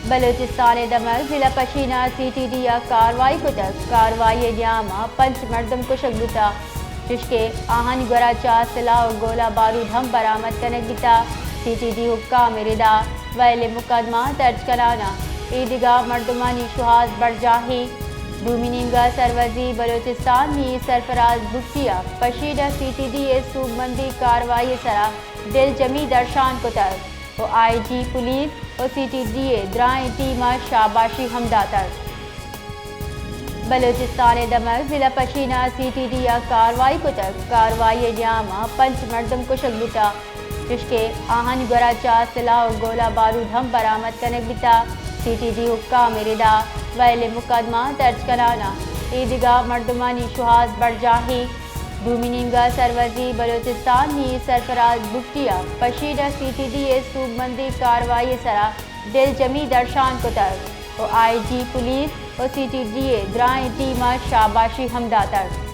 بلوچستان ءِ دمگ ضلع پشین ءَ سی ٹی ڈی ءَ کاروائی کتگ۔ کاروائی ءِ نیام ءَ پنچ مردم کشگ بوتگ، چشکہ آہانی گورا چہ سلاہ ءُ گولہ بارود ہم برآمد کنگ بیتگ۔ سی ٹی ڈی حکام ءِ ردا ویل ءِ مقدمہ درج کنان ءَ ایدگہ مردمانی شوہاز برجاہ ایں۔ دومی نیمگ ءَ سروزیر بلوچستان میر سرفراز بگٹی ءَ پشین ءَ سی ٹی ڈی ءِ سوبمندی کاروائی ءِ سرا دلجمی درشان کتگ ءُ آئی جی پولیس ءُ سی ٹی ڈی ءِ درائیں ٹیم ءَ شاباشی ہم داتگ۔ بلوچستان ءِ دمگ ضلع پشین ءَ سی ٹی ڈی ءَ کاروائی کتگ۔ کاروائی ءِ نیام ءَ پنچ مردم کشگ بوتگ، چشکہ آہانی گورا چہ سلاہ ءُ گولہ بارود ہم برآمد کنگ بیتگ۔ سی ٹی ڈی حکام ءِ ردا ویل ءِ مقدمہ درج کنان ءَ ایدگہ مردمانی شوہاز برجاہ ایں۔ دومی نیمگ ءَ سروزیر بلوچستان میر سرفراز بگٹی ءَ پشین ءَ سی ٹی ڈی ءِ سوبمندی کاروائی ءِ سرا دلجمی درشان کتگ ءُ آئی جی پولیس ءُ سی ٹی ڈی ءِ درائیں ٹیم ءَ شاباشی ہم داتگ۔